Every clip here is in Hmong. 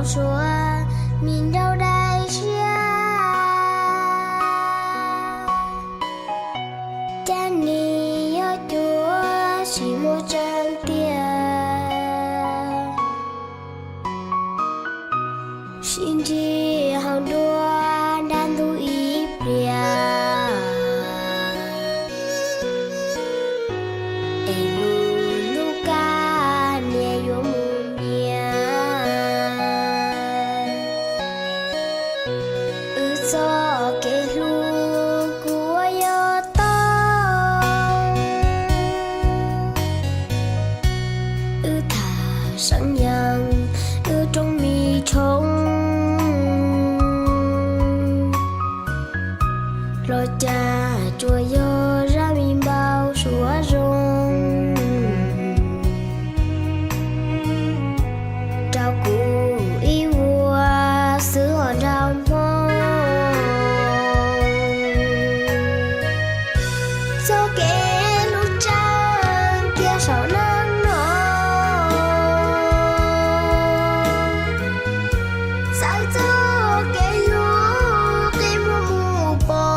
Suav, me nraug dai siab, cas nim yog cuav tsis muaj tseeb tiag. Sib ntsib hauv nruab dab ntub ib pliag, es lub lub kab nias yuav mus nyias. Wb txoj kev hlub kuj yuav tau, wb tham seev yees wb rooj me tshoob, los cas tsuas yog zaj me npau suav zoo rau kuv ib vuag xwb os nraug Hmoob. Txoj kev hlub tseem tiag saum neej no, txawv txoj kev hlub qi muaj mus pom.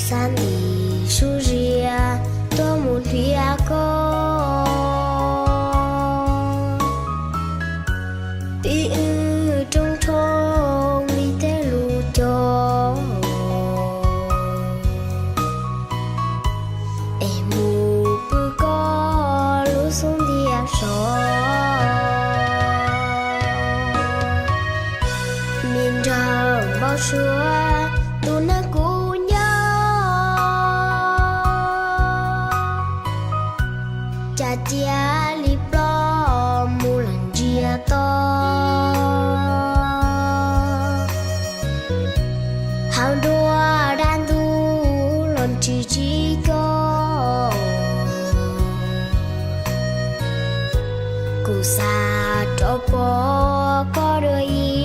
Xav ntim su zias tuaj mus nrhiav koj, pib wb rooj tshoob li tej lus cog, es mus pw koj lub xub ntiag sov. Me nraug npau suav tus neeg kuv nco, cas cia li ploj mus lawm ntsiag to. Hauv nruab dab ntub los tsis ntsib koj, kuv xav rov pom koj dua ib